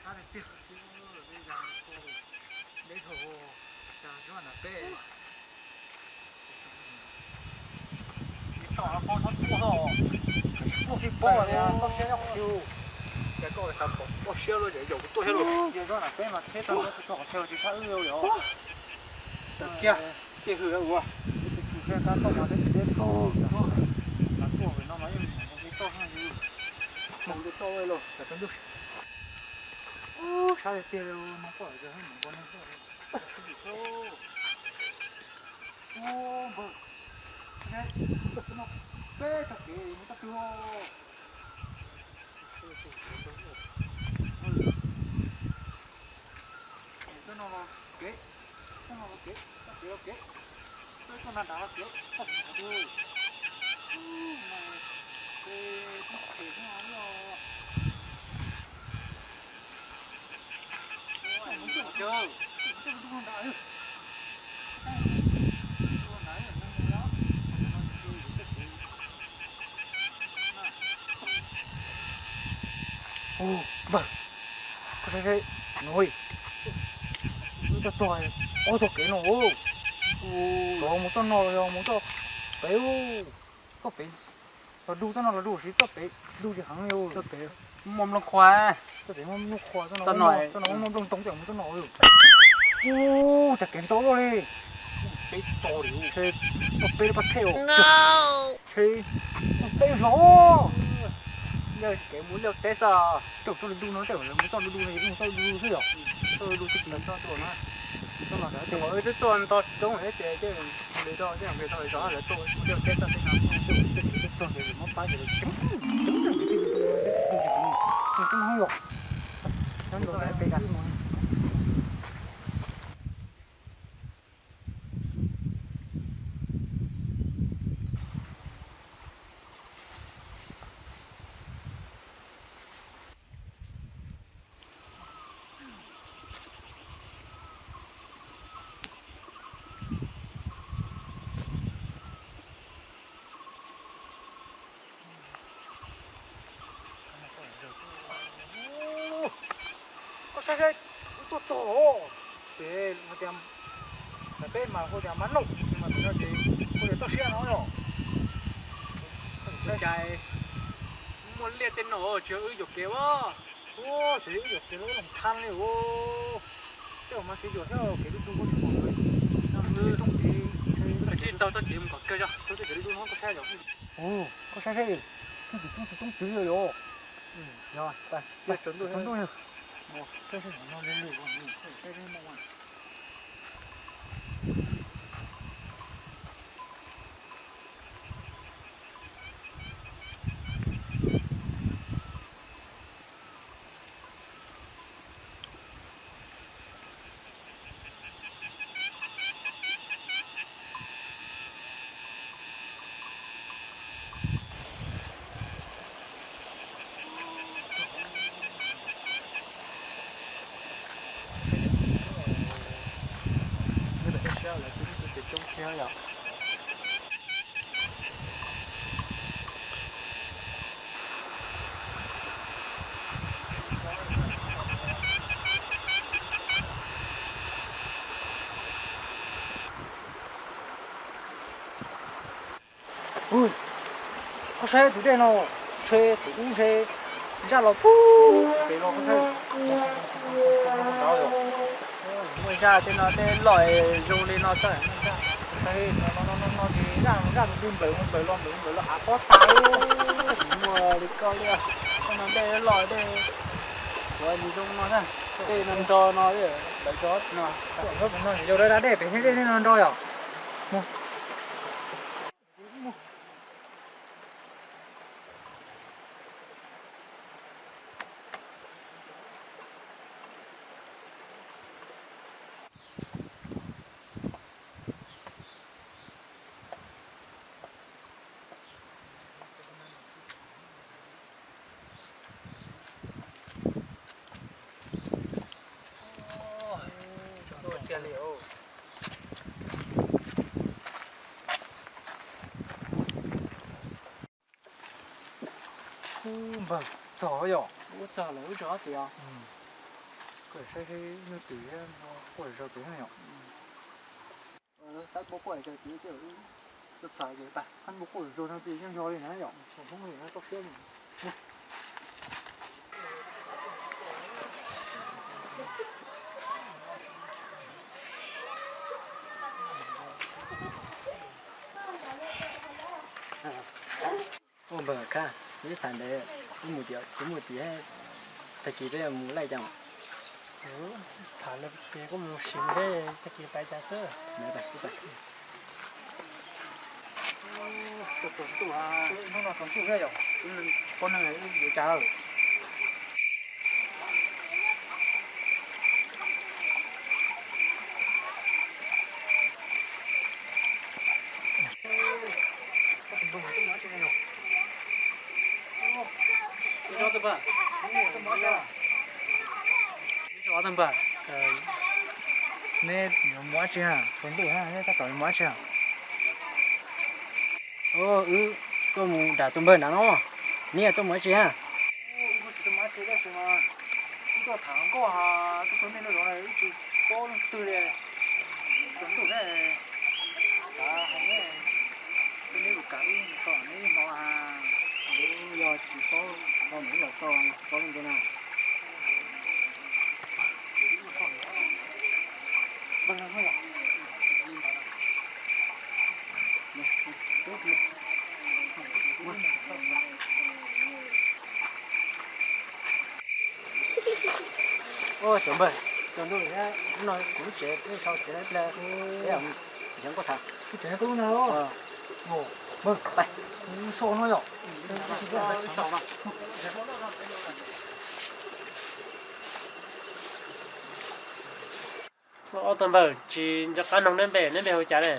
Sab tiag tiag no pom. Peb tog kev mus toj twg. Toj no los kev, toj no los kev, toj kev los kev, toj na nrad los kev, toj no los kev. Npawg, koj saib saib no, wb tog tog ob tog kev no, los mus toj no los yog mus toj pem, toj pem, los dub toj no los dub siv toj pem dub tsis heev li. Toj pem muaj nplooj qhuav, toj pem muaj nplooj qhuav, toj no muaj nplooj ntoo, toj no muaj nplooj ntoo. Ub, cas kev ntau luaj li. Peb tog li, toj peb pab thej os. Peb zos. Kev mus liaj teb xwb. Tej zaum toj du du no, tej zaum mus toj du du no, mus toj du du xwb yom. Toj du du twb tsis toj tuaj na. Toj no twb tuaj nto roob ces tej li toj tej nqis tau zos lawv tuaj mus liaj teb xwb tej no. Tej zaum twb tuaj ces muab pab ces tub no yom. Nyob ntawm peb ka. Koj saib saib, wb tuaj txog os. Ces hais tias, peb mas hu tias mab nooj, mas tus no ces hu tias toj siab no yom. Cas muaj liaj tej no tsis yog wb yuam kev ua. Ua, tsis yog wb yuam kev, wb los thab li ua. Tej zaum mas tsis yuam thiab, kev du du kuj tsis pom li. Wb tsis tau txoj kev mus kom kawg zog, txoj kev du du no koj saib yom. Koj saib saib, tsis toob tsis toob twg li os. Yog, tsaus ntuj, tsaus ntuj. Coob thiab yom. Koj saib tus dej no, ntshe tus ub ntshe zaj los puag pem los koj saib. Muaj zaj tej no tej loj zoo li no xwb. No no no ces zaj zaj tus nplawm nplawm los nplawm nplawm los av pob tas. Muaj li koj li, tej no dej loj dej, ua li zoo no xwb. Tej no nro no, lawv cov no. Yog da dej pem thiab dej no nro yom. Ub npawg, txog yom, ub txog lawm wb tso tias. Saib seb leej twg quaj zog tus no yom. Tab npua quaj zog tus, tab npua quaj zog no ces yeej yog li na yom, tsis Hmoob li na, toj siab li. Ua npawg Khab, neb tham ntawd, kuv mus tim, kuv mus tim, tag kis peb mus laij cas? Tham lawm ces kuj mus sim seb tag kis pais cas xwb. Hnub no tsaus ntuj thiab yom, poj neeg yuav cas lawm. Neb yuav mus dab tsi na? Tsaus ntuj thiab neb tab tom yuav mus dab tsi na? Wb tuaj mus nram tus npawg nrad no, neb tuaj mus dab tsi na? Wb tuaj tham hluas nkauj, wb tuaj tham hluas nkauj, wb tsis paub leej twg li. Tsaus ntuj thiab, xav hais neb, neb puas kam wb mus tau neb ib hmo? Yog tsis paub, tsis paub leej twg na. Ua tsaug npawg, tsaus ntuj thiab, hnub no kuv lub tsev twb sau tsev lawm, peb nrhiav nkauj tham. Lub tsev koj lub ntag los? Npawg, sau no yom. Ob tug npawg, tsis nco qab noog neb npe, neb npe hu cas ne?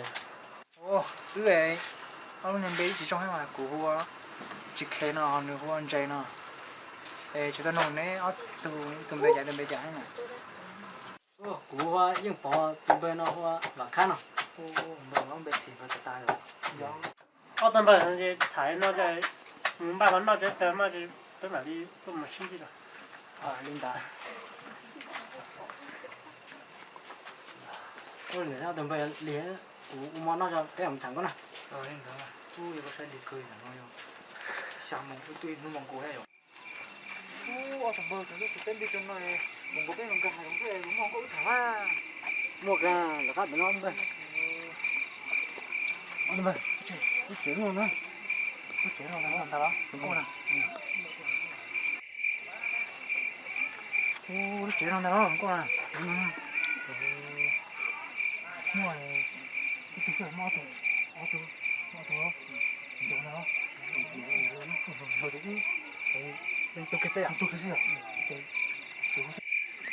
Wb, ob lub niag npe wb tsis zoo thiab mas, kuv hu ua Tsis Khe no, nws hu ua Ntses no. Es tsis tau noog neb ob tug, tus npe cas tus npe cas thiab na? Kuv hu ua Yeej Pov, tus npawg no hu ua Vam Khab no. Npawg no npe phim tas tas. Ob tug npawg tham no, mus npaj hmo noj tso, peb mam li tuaj mus sib ntsib dua. Li ntawd. Ob tug npawg, li kuv ua hmo noj tso peb mam tham nkauj na. Li ntawd, kuv saib li kawg no, xya moos twb hnub moos nkaus thiab yom. Ub, ob tug npawg, tseem twb tsis teb nti tso no, mus nkaus peb mus nkag hav zoov xwb, mus muaj nkauj wb tham mas. Muaj kawg, lawv qab pem no npawg. Ob tug npawg, lub tsev no na, lub tsev no ntag los, tus nkauj na. Ub, lub tsev no ntag los, tus nkauj na. Muaj ib tug xwb, muaj ob tug, ob tug, ob tug, tus no, tus no, tus no xwb yom.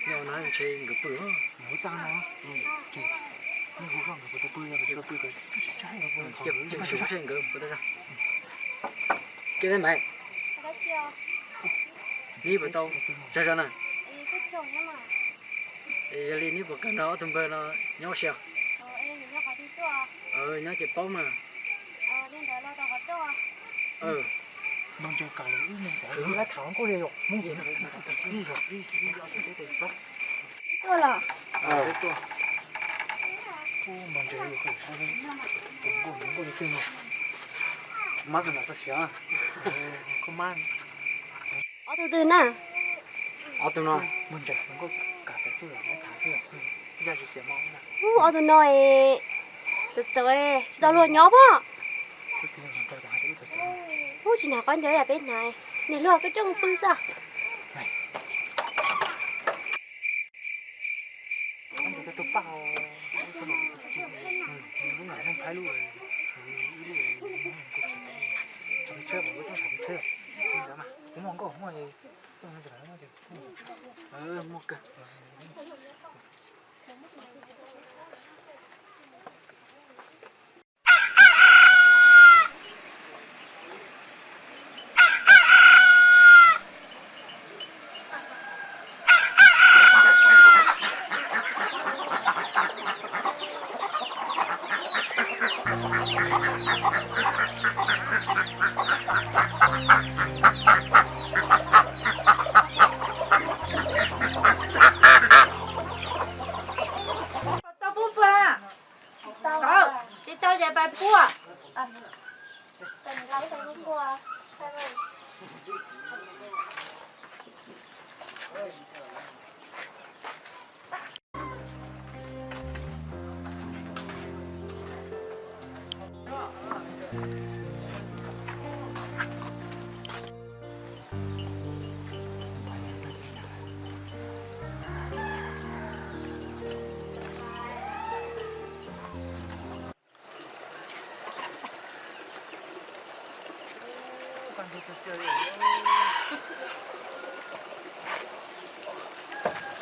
Nyob no ntshe nkawd pw, hu txaj no, ces nej hu zoj nkawd puas tau pw, yog nkawd tsis tau pw, ces hu seb nkawd puas tau zog. Cia li mas, neb puas tau tsaug zog na? Yog li neb puas kam nrog ob tug npawg no nyob ua si os? Nyob ces paub mas. Npawg Ntses, kam lawm, wb mus tham nkauj li yom. Tus nkauj, tus nkauj li twg no? Mab tus no txoj sia. Ob tug twg na? Ob tug no. Npawg Ntses, nkauj kam tau tuaj tham xwb, yaj tsis xiam mos. Ub, ob tug no es txawv txawv, tsis tau luag nyob pob. Ub, tsis hnav qhov ncauj yam peb hnav, niag luag koj coj mus pw xwb.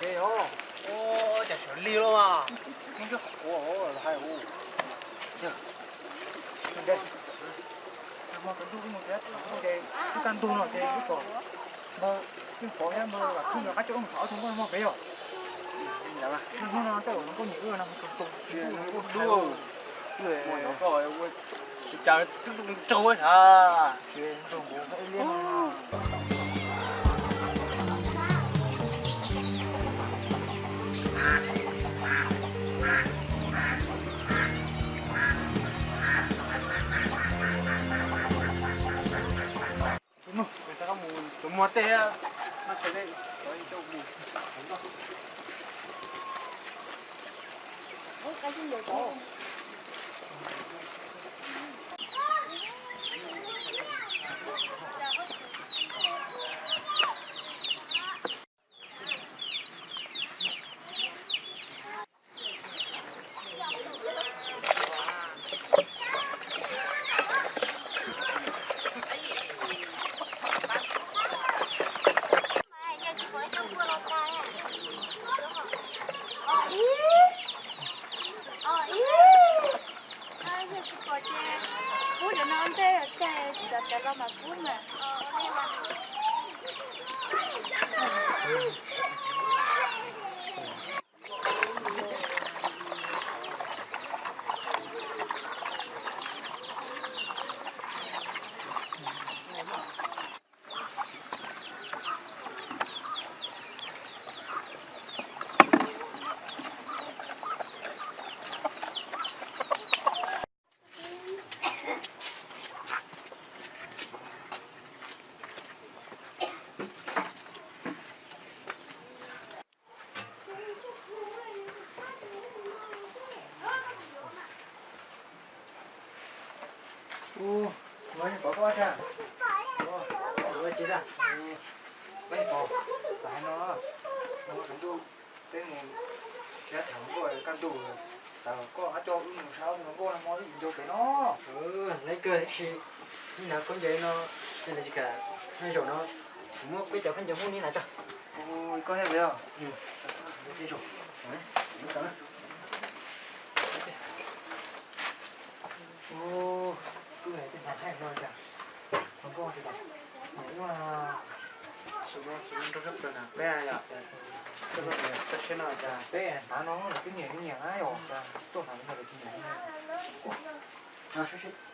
Ces os, ua cas sawv lig lawm mas, muaj ntsis qhuav hais ua. Hmo tsaus ntuj wb mus thiab, ces wb kaj ntug no ces wb kom npawg Yeej Pov thiab npawg Vam Khwb nkawd qab coj wb mus tham ob tug nkauj no mog peb yom. Hnub no tej zaum hluas nkauj nyiam wb no tus tus tus tus. Cas twb nraug ua sav. Mus, mus, mus tej, no, Ua, ua tsis tau, ua tsis tau. Peb pom, xav hais no, no tus ntuj, peb mus thiab tham nkauj kaj ntug, xav koj ho coj wb mus saib ob tug hluas nkauj no hmo ib ncaug pem no. Laiv kawg tab sis ib nrab khaub ncaws no, nws tsis kam, nyob zaum no kuv muab peb cov khaub ncaws Hmoob no hnav tso. Koj thiab puas yog? Ua, twb hais tias hnav haib no cas, hluas nkauj tsis tau, nyiam ib, xus no xus nrog sab plaws na peb yom, sab sab no cas peb hnav no los twb nyiam nyiam na yom, cas tuaj hnav no los tsis nyiam.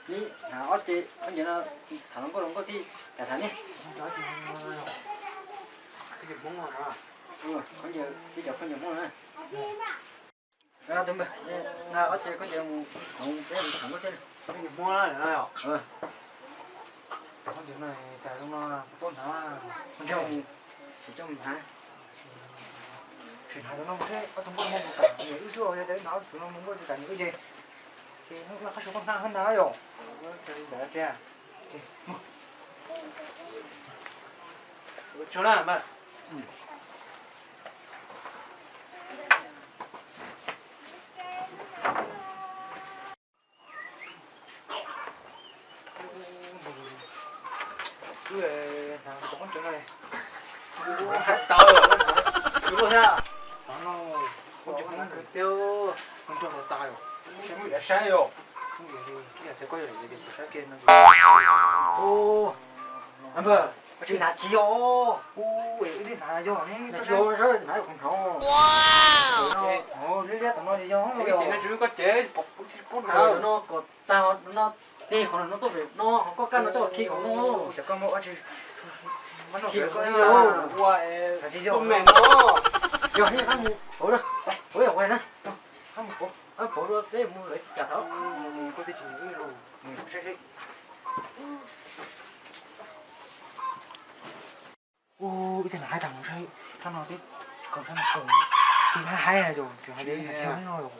Ib hnav ob ce khaub ncaws no, tham hluas nkauj hluas nkauj thiaj tham tham ne. Khaub ncaws Hmoob no, khaub ncaws, peb cov khaub ncaws Hmoob na. Tus npawg, ob ce khaub ncaws mus, peb mus tham nkauj thiab. Khaub ncaws Hmoob na. Khaub ncaws no cas zoo no puas paub hnav? Sim coj mus hnav. Sim hnav tus no mus seb ob tug nkauj Hmoob puas kam nyiam wb xwb, yog tias wb hnav ob tug no mus nkauj tsis kam nyiam wb ces, ces qab sau koj hnav hab ntag yom. Ntawd tiag. Tso na mas. Wb hnav tus khaub ncaws no, hnav tau, tsis luaj thiab. Hnav no, khaub ncaws Hmoob tiag, nrog tau tas yom, saib wb yuav saib yom. Khaub ncaws, yog tias koj yuav saib kiag no. Npawg, tsis hnav tsis yog. Wb twb hnav yog ne, tsis yog, hnav yog kuv hnav. Liab liab tom no yog, no tsis koj cev, pub hnav no kom tag no, tig qhov no tuaj pem no, ho koj kaj no coj khi qhov no. Ces koj muaj, khi qhov no, ua, tsis yog me no. Yog, hab mus pauv na, pauv yog ua na. Hab mus pauv, hab pauv dua peb mus lawv tsis kam tau. Ua, ib tug hnav haib tag mus saib. Thaj no twb kaw, thaj no kaw, twb haib haib yom, tsis hais tias haib no yom.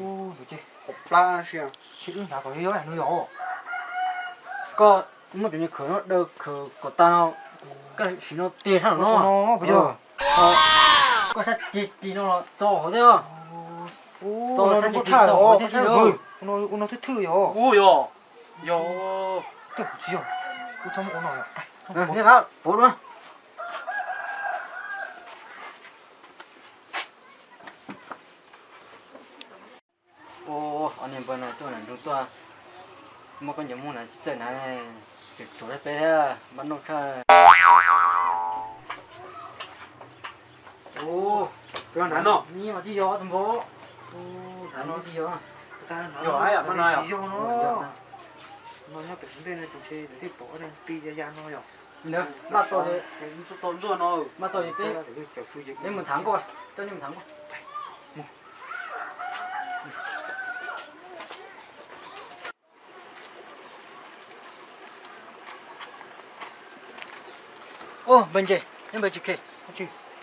Ub, tus ces, plab si, wb ntav kom yog yog no yom. Koj muab cov niag khawm no daws khawm kom tag no, koj sim no tig thaj no no puas yog? Koj sab tig tig no los txo hauv thiab. Txo sab tig tig txo hauv thiab. Ua no thwj thwj yom. Ua yog, yog. Tsis yog, kuv txhob muab ua no yom. Pov dua. Ua, ob niag npawg no tuaj nram nroog tuaj, muab koj niag muag na tsis txawj na, tseem tsuav peb thiab npaj noj tshaj. Ua, nrad no, nyiaj mas twb yog ob tug npawg. Nrad no twb yog. Yog, yog no. No nyob pem ntej no ces ntshe lawv thiaj pom ob niag ti ya ya no yom. Npaj tau, npaj tau ces peb, peb mus tham nkauj, coj nej mus tham nkauj. Ub, npawg Ntses, neb npawg tsis khe,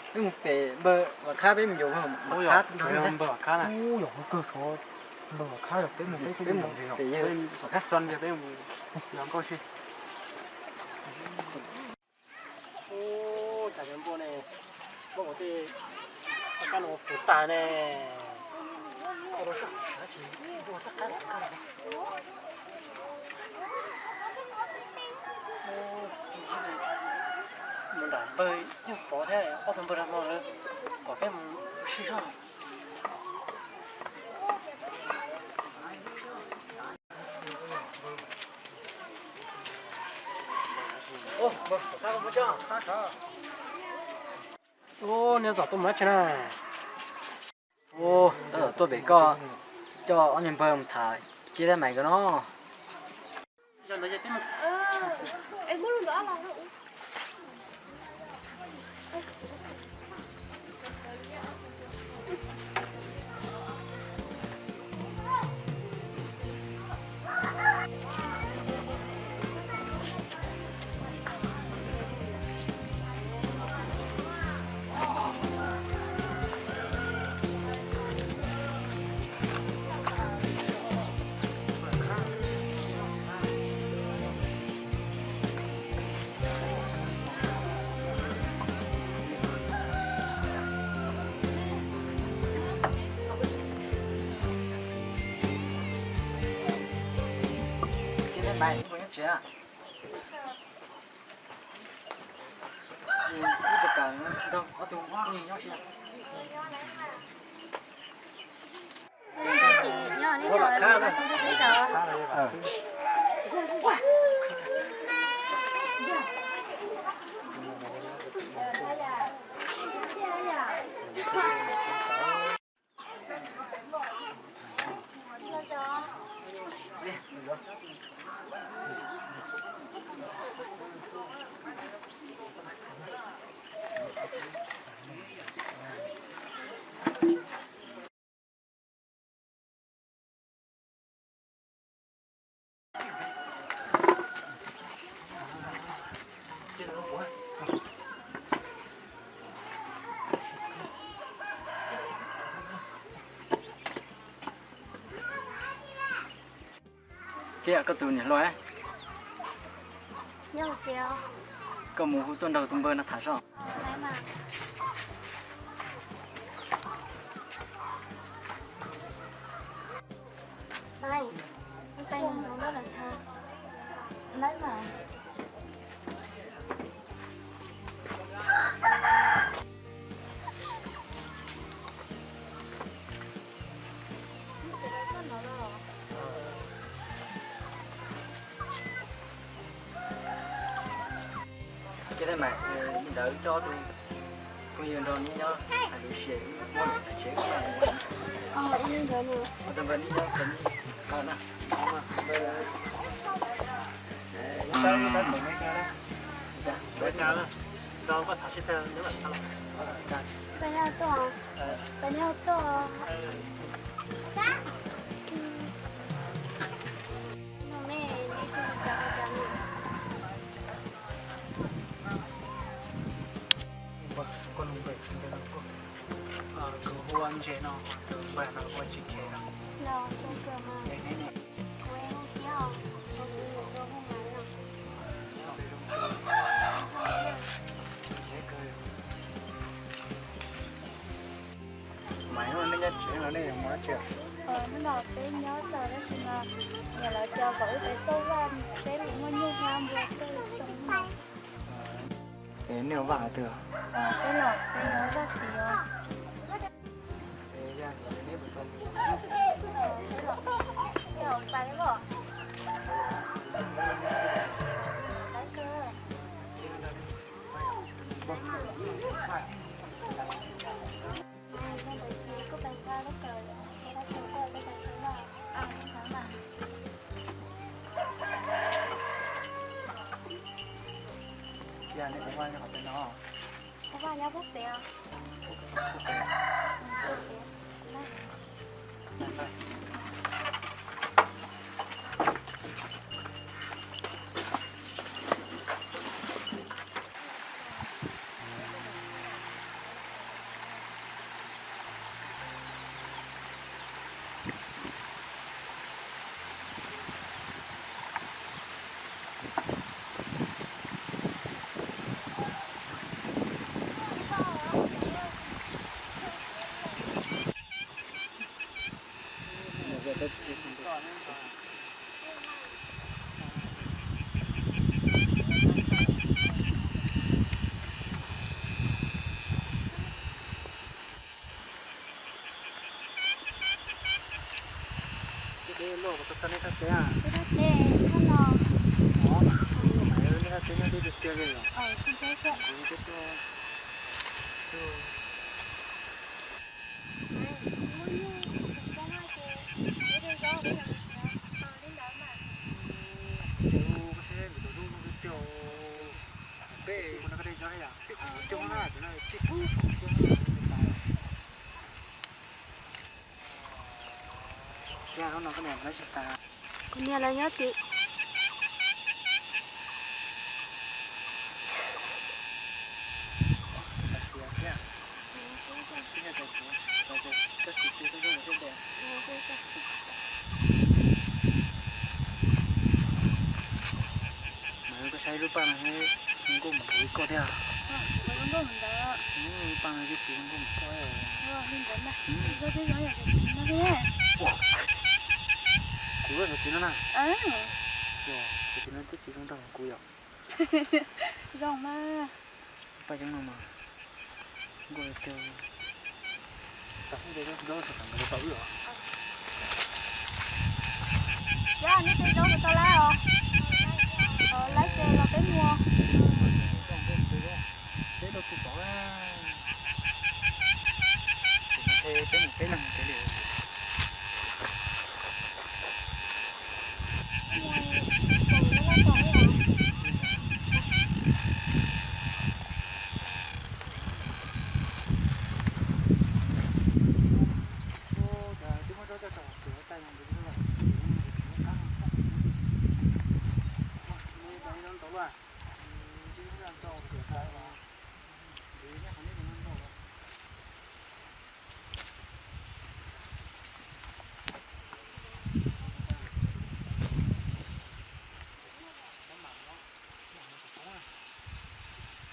peb mus pem npawg Vam Khab peb mus yuav npawg Vam Khab nrog npawg Vam Khab na. Ub, yog kawg tsov, npawg Vam Khab yog peb mus peb mus pem yawg Vam Khab xon yog peb mus yuav nkauj seb. Ub, cas cov npua ne, npua ua tej qab no puv tas ne. Mus nram npawg Yeej Pov thiab ob tug npawg dag no lawm, kom peb mus sib zog. Ub, neb tom tuaj mus dab tsi na? Ub, tab tom tuaj pem koj, coj ob niag npawg mus tham kiab tab mais ko no. Thiab koj tus niam hluas, koj mus hu tuaj nrog tus npawg no tham zoj. Ces ntawd coj tus phooj ywg nrog neb nyob hais lus tsev, muab lub tsev ua tus npawg neb nyob, neb na. Kuv hu ua Ntses no, tus npawg no hu ua Tsis Khev no. Los, sab kawg mas. Kuv hu Kiab os, kuv tus yawm tau hu Maiv no. Maiv, nej nyob tsev no nej yuav mus dab tsi? Hnub no peb nyob xwb tab sis mas niam lawv tias kom wb pem xauj vaj, peb mus muaj nyuj thiab npua txawj tau no. Es nej ua vaj qhov twg? Peb los peb ua vaj tim os. Yog nej ua vaj nyob qhov pem no? Ua vaj nyob pub pem os. Tej dej loj, kuv tuaj txog nej thaj tsev. Peb thaj tsev thaj no. Ov, nej thaj tsev nyob deb tiag tiag li os. Kuv tuaj, ces ua koj saib lwm tus lub no tiag tiag. Peb ua no koj dej zoo yom, peb kuv coob na, cov no tsis pub saum tiag. Thiab hnub no koj niam lawv tsis tas. Kuv niam lawv nyob tim. Mas koj saib lub paj no, zoo nkauj mus nkaus li koj thiab. Lub paj no twb tsis zoo nkauj mus koj. Kuv lub txiv no na. Tus txiv no twb tsis zoo nraug kuv yom. Zoo mas. Paj coob no mas nkauj li tiag. Tau wb os. Yog nej tej zaub mus tau lawm os. Lawv ces los peb mus. Peb tau kuv pom. Peb mus peb leeg ces li.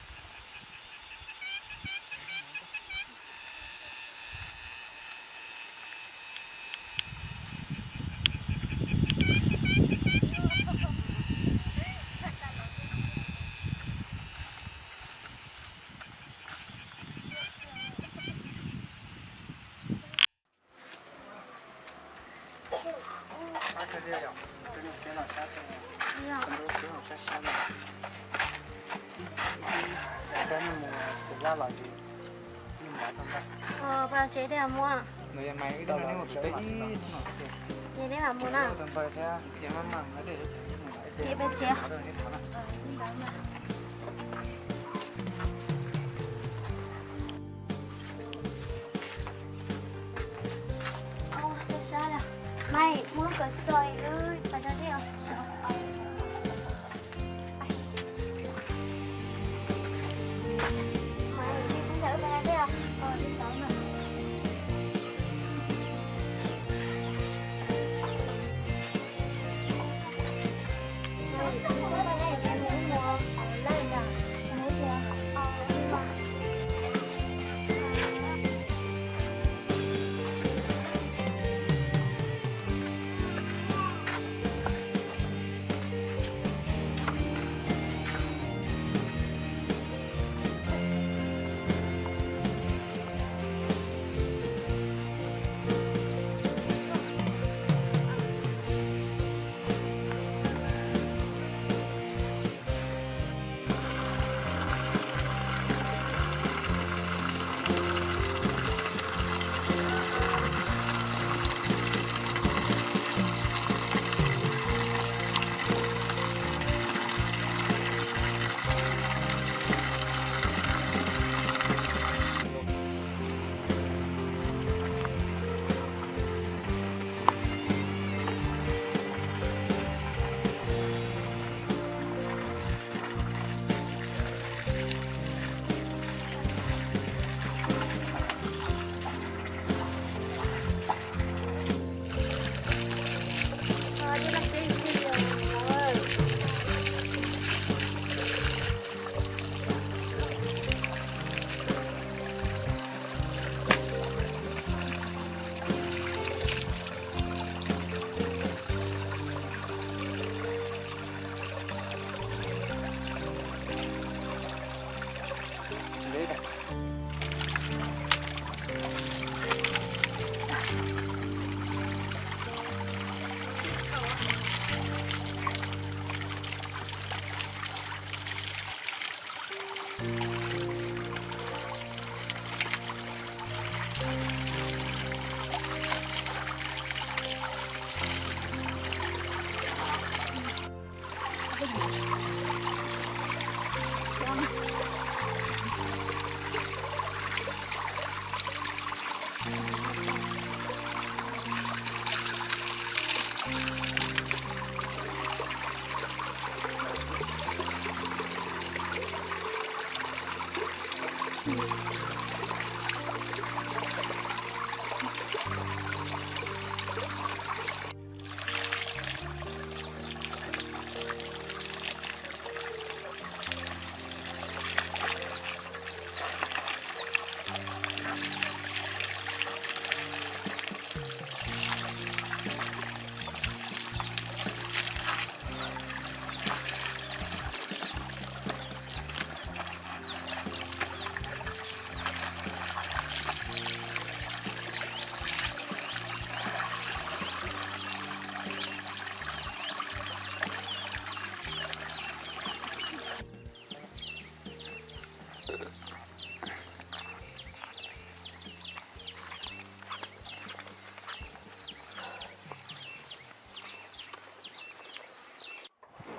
Ces peb mus na. Ces peb tsev. Sab sab na. Maiv, muab lub kawm txog wb pas tso dej os. Maiv, wb peb nrog wb pas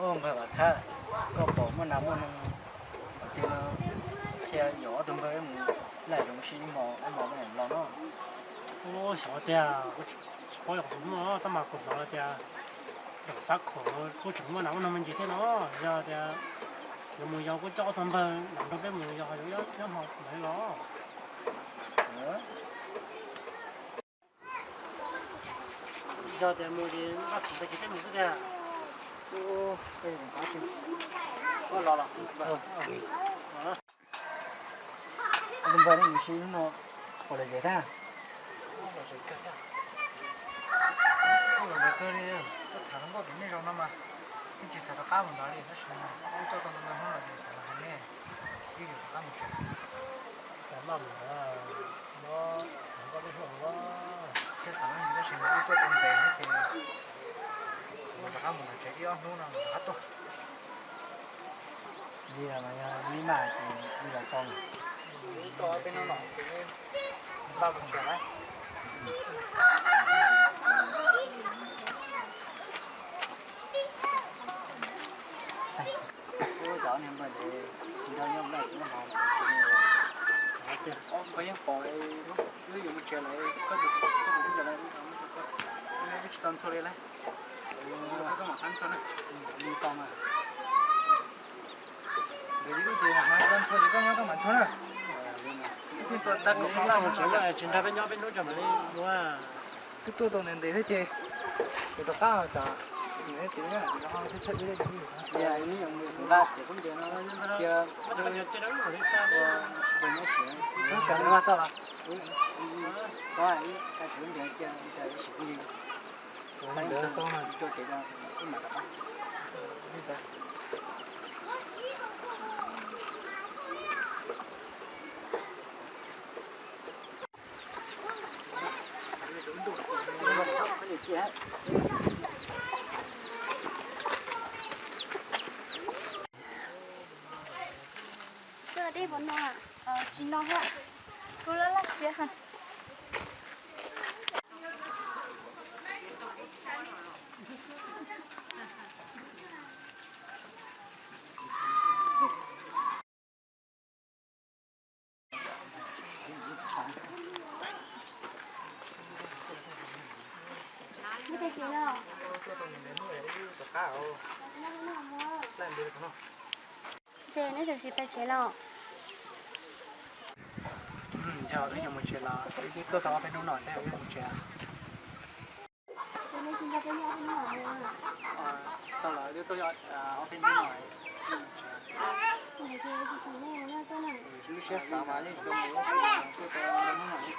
Ub, npawg Vam Thab, koj pom muaj nas muaj noog tim no, qhia yuav ob tug npawg wb mus laj zoov sib ib hmos ob hmos los no. Ub, xyov tiag, kuv tsis paub yog qhov twg no, tab mas kuv hnov tias Xav Khuam kuj tseem muaj nas muaj noog me ntsis thiab no, yog tias yuav mus yog kuj coj ob tug npawg los nrog peb mus yog yuav nyob hmo ntawd los. Yog tias mus ces npaj khoom tag kis peb mus xwb tiag. Ub, los los. Ob tug npawg, nej mus si hnub no puas lom zem thiab? Lom zem kawg li, tuaj tham hluas nkauj tim nej zos no mas yeej tsis xav rov qab mus ntawd li tab sis mas wb coj tau ntau hnub lawm ces xav los hais nej, wb yuav rov qab mus tsev. Cas maj mus ntawd, no, hluas nkauj peb hlub ua, thiab xav mus tab sis mas wb tuaj tau ntev thiab ces rov qab mus ntawd tsev ib ob hnub no rov qab tuaj. Li mas yog li mas ces li los tau. Tau peb hnub no ces npaj mus tsev lawm. Ub, cov niag npawg ntawd tsis nco nyob npaj tsis nyob hmo, npawg yeej pom wb yuav mus tsev lawm, koj tus koj tus tub ntawd lawm, wb tsis tau ntxhua li lawm. Koj mam qab ntxhua na. Li tau mas. Nkawd ib lub ces mam qab ntxhua ces koj nyob koj mam ntxhua na. Twb tuaj tau ntev ntev thiab ces kuv rov qab tsam niam thiab txiv no tshaj ib lub nqa ces kuv ntias no cia npawg nyob siav, npawg nyob siav, txhob ib tag tsis ntias cia cas ib sim phooj ywg. Ntawd tau mas, tuaj ces wb mam rov qab. Koj dej puas no? Tsis no thiab. Kuv laj laj siav heev. Ces neb tam sim pais tsev los? Yog, wb yuav mus tsev los, wb twb tuaj tau ob peb hnub no thiab, wb yuav mus tsev. Tau los, wb twb tuaj ob peb hnub no, wb yuav mus tsev. Lub siab xav mas yeej tsis tau mus, tuaj tau ob peb hnub no ces